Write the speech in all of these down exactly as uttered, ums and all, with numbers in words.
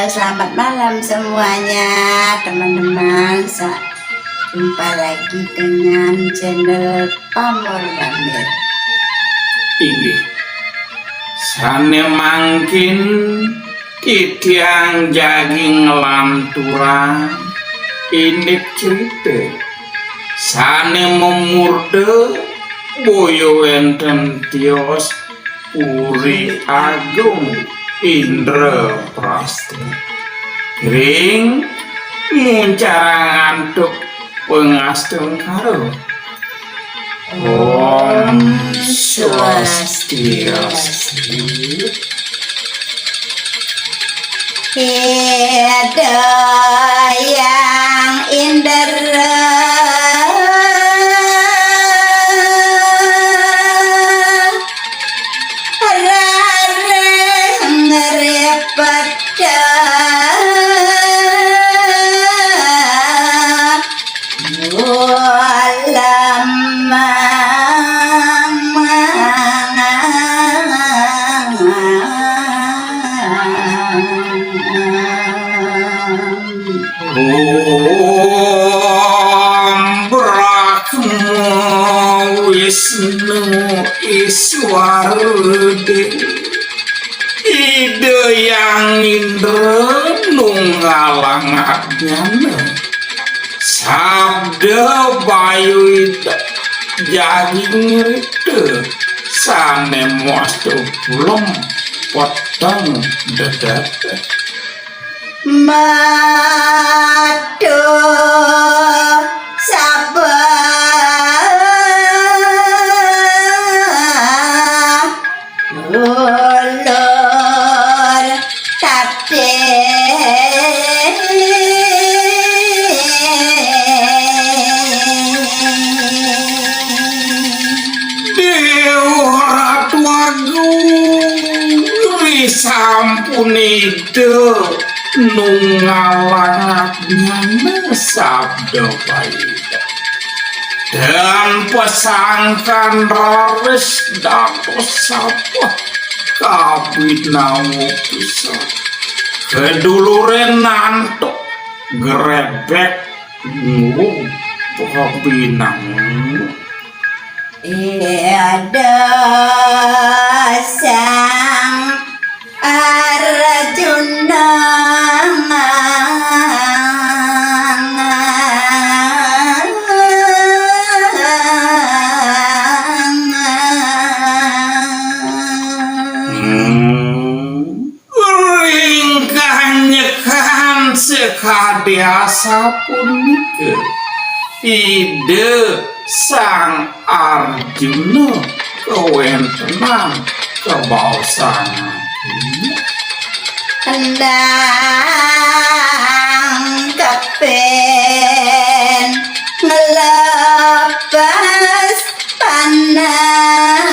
Selamat malam semuanya, teman-teman. Sa-, jumpa lagi dengan channel Pamor Gambir. Inggih. Sané mangkin titiang jagi nglanturang indik crita sané mamurda boya wénten tios Puri Agung Indraprasta. Ring muncarang antuk pangastungkara. Om Swastiastu. Ida Hyang Indra rareng ngripta ulam. Om Brahma Wisnu Iswara Dewa. Ida Hyang Indra nunggalang ajnana. Sabda bayu ida jagi ngripta sané mawasta ulam peteng dedet. Matu sabah ulur tatih. Déwa Ratu Agung, risampun ida nunggalang ajnana sabda bayu. Dan pasangkan raris dados sabah kabinawa pisan. Keduluran antuk grebek ngurung kabinawa. Ida Sang Arjuna. Hmm. Ring kanyekan sakadi asapunika, Ida Sang Arjuna kawéntenan kabaosan. Endang kepin nglepas panah.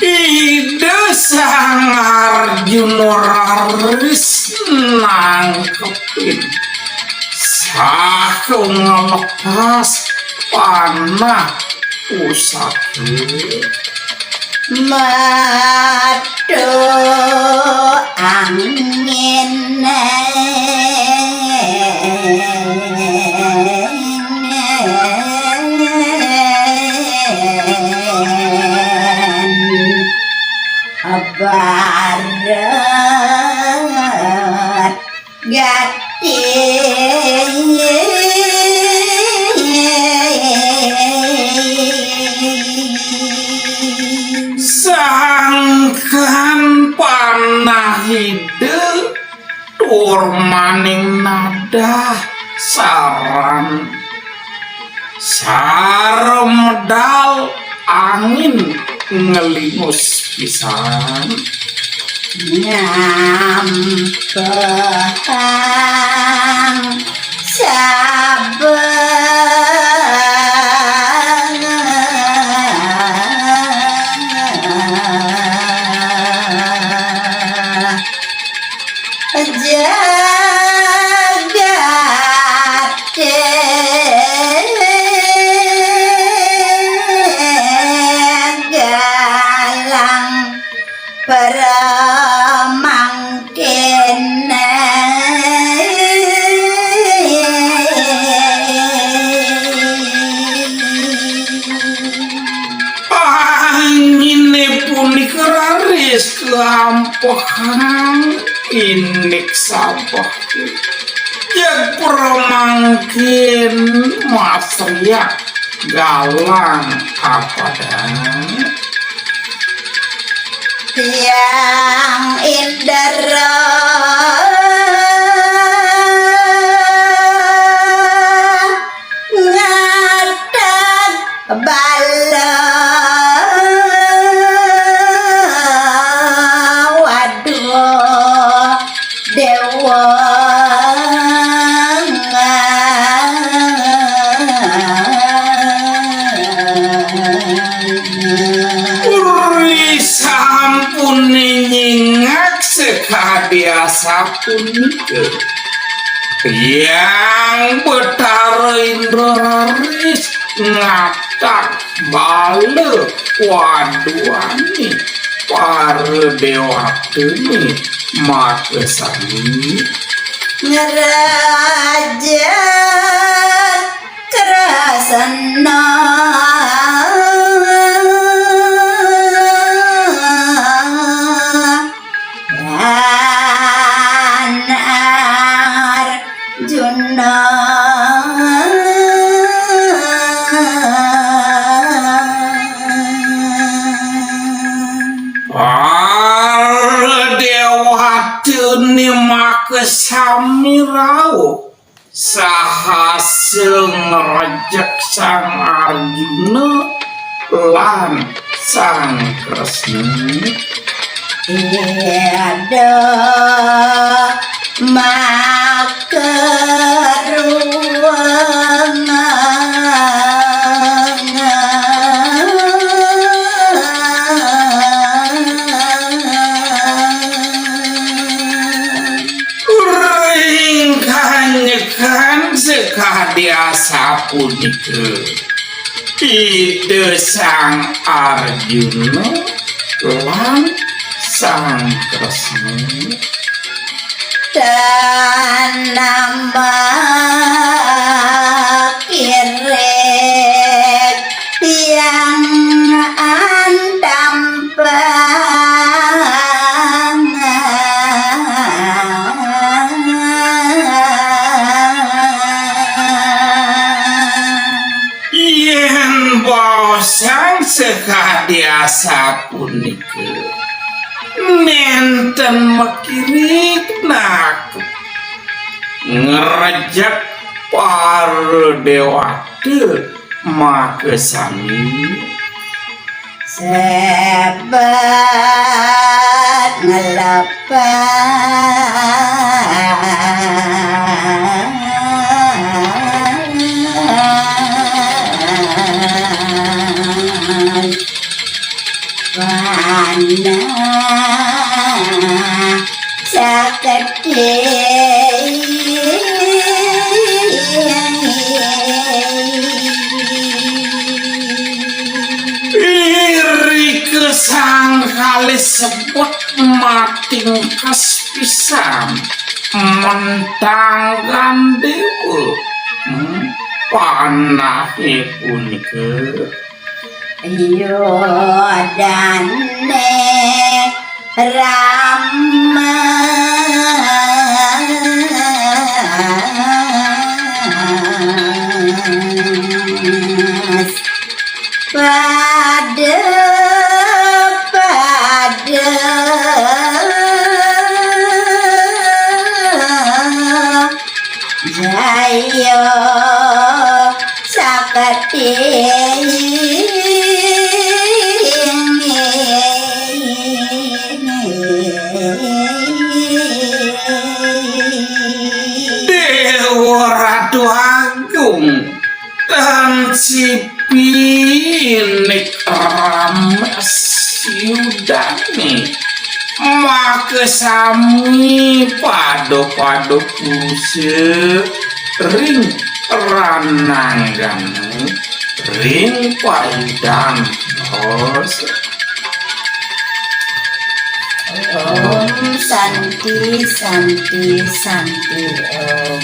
Ida Sang Arjuna raris nangkepin saha nglepas panah pusaka. Matu angin barat gati. Sangkan panah Ida tur maning nadah saran sareng medal angin ngelingus pisan. Nyampehang sabeh jagat. Raris keampehan indik sabeh. Jeg pramangkin masriak galang kapadang. Tiang Indra ngatag bala waduh dewa. Uri sampun nyingak sakadi asapunika. Hyang Betara Indra raris ngatag bala waduhane para dewatane makasami. Ngrajek Krasna lan Arjuna. Para dewatane makasami rauh. Sahasa ngrejek Sang Arjuna lan Sang Kresna. Ida makaruangan. Ring kanyekan sakadi asapunika, Ida Sang Arjuna lan Sang Kresna tanambah kirik tiang antampangan. Yen baosang sakadi asapunika, nenten makirik nak ngrejek para dewata makasami. Sebat nglepas panah sakedhing. Irika sang kalih sebet matingkes pisan mentang gandewa. Hmm, panahe punika. Yodane Rama. Pada, pada. Jaya sakti. Dewa Ratu Agung, tan sipinik rames yudane. Makasami pada-pada pusa ring rananggane ring paidan dosa. Om Santi, Santi, Santi, Om.